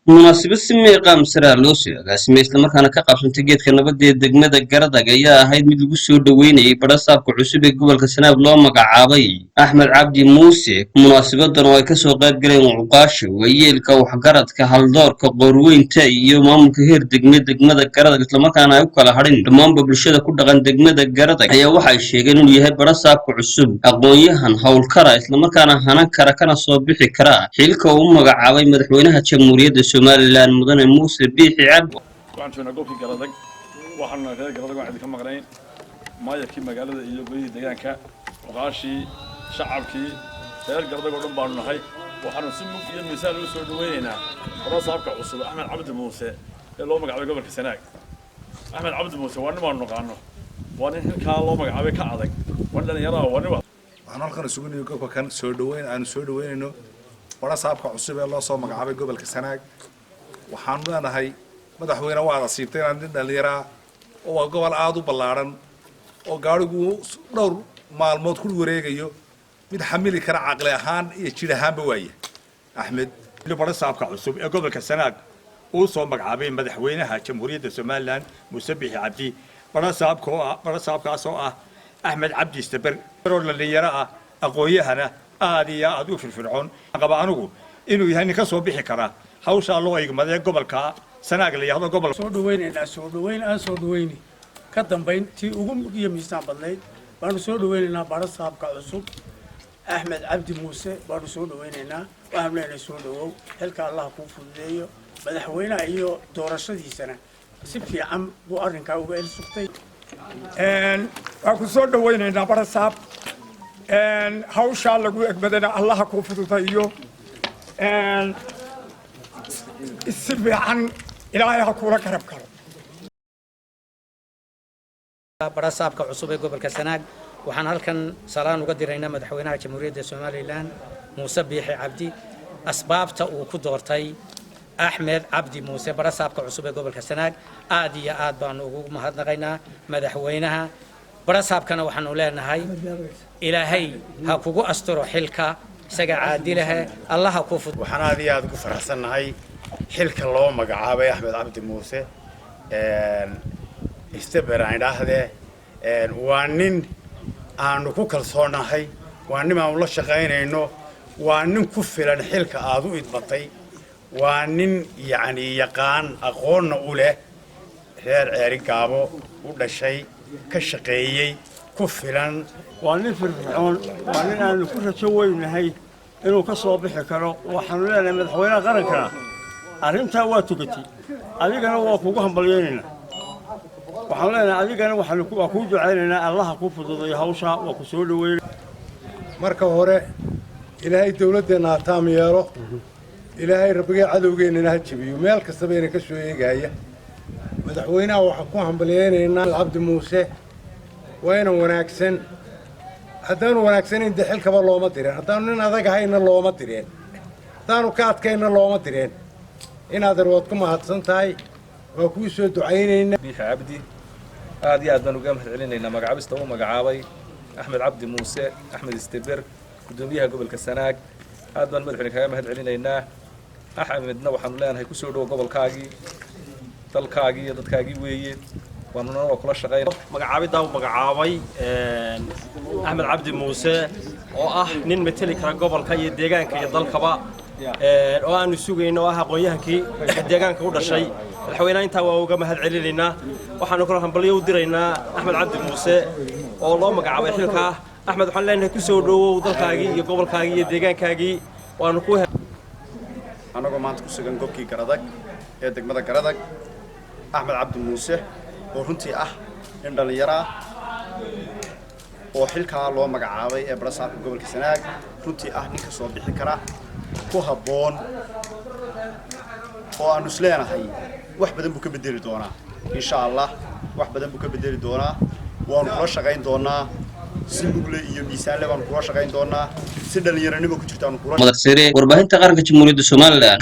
Munaasabad si meeqaam sare loo soo agaasimay, islamarkaana ka qabsantay Geedka Nabadda ee degmada Garadag, ayaa ahayd mid lagu soo dhoweynayay badhasaabka cusub ee gobolka Sanaag loo magacaabay, Axmed Cabdi Muuse. Munaasabadan oo ay kasoo qayb galeen cuqaasha, waayeelka, waxgaradka, haldoorka, qoorweynta iyo maamulka heer degme degmada Garadag, islamarkaana ay u kala hadhin dhammaanba bulshada ku dhaqan degmada Garadag, ayaa waxay sheegeen inuu yahay badhasaabka cusub aqoon-yahan howlkara, islamarkaana hanan kara kana soo bixi kara xilka uu u magacaabay madaxweynaha Jamhuuriyadda Somaliland, Mudane Muuse Biixi Cabdi. Waxaan joognaa goobkii Garadag. Waxaanu reer Garadag waan idinka maqnayn, maayarkii magaalada iyo golihii deegaanka, cuqaashii, shacabkii reer Garadag oo dhan baanu nahay. Waxaanu si mug iyo miisaan u soo dhaweynaynaa badhasaabka cusub, Axmed Cabdi Muuse, ee loo magacaabay gobolka Sanaag. Axmed Cabdi Muuse waa nin baanu naqaano, waa nin xilkaa loo magacaabay ka adag, waa nin dhalinyaro ah, waa nin Waxaan halkan isugu nimi gobolka kan soo dhaweyn aanu soo dhaweynayno badhasaabka cusub ee loo soo magacaabay gobolka Sanaag. Waxaanu leenahay, madaxweyne, waad asiibtay inaan nin dhallinyaraa oo waa gobol aada u ballaadhan oo gaadhigu dhowr maalmood ku wareegayo, mid xamili kara caqli ahaan iyo jir ahaanba waaya Axmed. Badhasaabka cusub ee gobolka Sanaag uu soo magacaabay madaxweynaha Jamhuuriyadda Somaliland, Muuse Bixi Cabdi, badhasaabkaas oo ah Axmed Cabdi Istaber, oo dhallinyaro ah, aqoon-yahana, aad iyo aad u firfircoon. Qaba anigu inuu yahay nin ka soo bixi kara hawshaa loo igmadee gobolka Sanaag la yidhaahdo gobol Soo dhawaynaynaa, soo dhaweyn aan soo dhaweyni ka dambayn tii ugu mug iyo miisaan badnayd baanu soo dhawaynaynaa badhasaabka cusub, Axmed Cabdi Muuse baanu soo dhawaynaynaa. Waxaanu leenahay, soo dhawow, xilka Allah kuu fududeeyo. Madaxweynaha iyo doorashadiisana si fiican buu arrinkaa uga el sugtay. Waan ku soo dhawaynaynaa, badhasaab. Hawshaa lagu egmadana Allaha kuu fududayo. Si fiican Ilaahay ha kuula garab galo. Badhasaabka cusub ee gobolka Sanaag, waxaan halkan salaan uga diraynaa madaxweynaha Jamhuuriyadda Somaliland, Muuse Biixi Cabdi, asbaabta uu ku doortay Axmed Cabdi Muuse badhasaabka cusub ee gobolka Sanaag. Aad iyo aad baanu ugu mahadnaqaynaa madaxweynaha. Badhasaabkana waxaanu leenahay, Ilaahay ha kugu asturo xilka, isaga caadilahe, Allaha ku fud. Waxaan aad iyo aad ugu faraxsannahay xilka loo magacaabay Axmed Cabdi Muuse Istaber aan idhaahdee. Waa nin aanu ku kalsoonahay, waa nin aanu la shaqaynayno, waa nin ku filan xilka aad u idmatay, waa nin yacni yaqaan, aqoonna u leh, reer Ceeri Gaabo u dhashay, ka shaqeeyey, ku filan. Waa nin firfircoon, waa nin aanu ku rajo weynahay inuu ka soo bixi karo. Waxaanu leenahay madaxweynaha qarankana, arrintaa waa tugatay, adigana waa kugu hambalyaynaynaa. Waxaanu leenahay adigana waa kuu ducaynaynaa, Allaha kuu fududayo hawshaa, waa ku soo dhaweyn. Marka hore, Ilaahay dawladdeenna ha taam yeelo. Ilaahay rabbigee cadowgeennana ha jebiyo meel kastaba ina ka soo eegaya. Madaxweynaha waxaan ku hambalyaynaynaa Cabdi Muuse. Waa inan wanaagsan. Haddaanu wanaagsanayn dee xilkaba looma direen, haddaanu nin adag ahayna looma direen, haddaanu ka adkayna looma direen. Inaadeer, waad ku mahadsan tahay, waa kuu soo ducaynaynaa. Biixi Cabdi aad iyo aad baan uga mahad celinaynaa magacaabista uu magacaabay Axmed Cabdi Muuse, Axmed Isteber, guddoomiyaha gobolka Sanaag. Aad baan madaxweyne kaga mahad celinaynaa. Axmedna waxaanu leenahay, kusoo dhowo gobolkaagii, dalkaagii iyo dadkaagii weeye, waanuna waa kula shaqayn. Magacaabiddaa uu magacaabay Axmed Cabdi Muuse, oo ah nin mateli kara gobolka iyo deegaanka iyo dalkaba, oo aanu sugayno, oo ah aqoon-yahankii deegaanka u dhashay, madaxweynaha intaa waa uga mahad celinaynaa. Waxaanu kaloo hambalyo u diraynaa Axmed Cabdi Muuse oo loo magacaabay xilkaa. Axmed, waxaan leenahay, ku soo dhowow dalkaagii iyo gobolkaagii iyo deegaankaagii. Waanu ku Annagoo maanta ku sugan goobkii Garadag ee degmada Garadag, Axmed Cabdi Muuse oo runtii ah nin dhallinyaro ah oo xilkaa loo magacaabay ee badhasaabka gobolka Sanaag, runtii ah nin ka soo bixi kara, ku habboon, oo aanu is leenahay wax badan buu ka bedeli doonaa, insha Allah, wax badan buu ka bedeli doonaa. Waanu kula shaqayn doonaa si mugle iyo miisaanle baanu kula shaqayn doonaa, si dhallinyaronimo ku jirta aanu kula Madar Sere, warbaahinta qaranka Jamhuuriyadda Somaliland.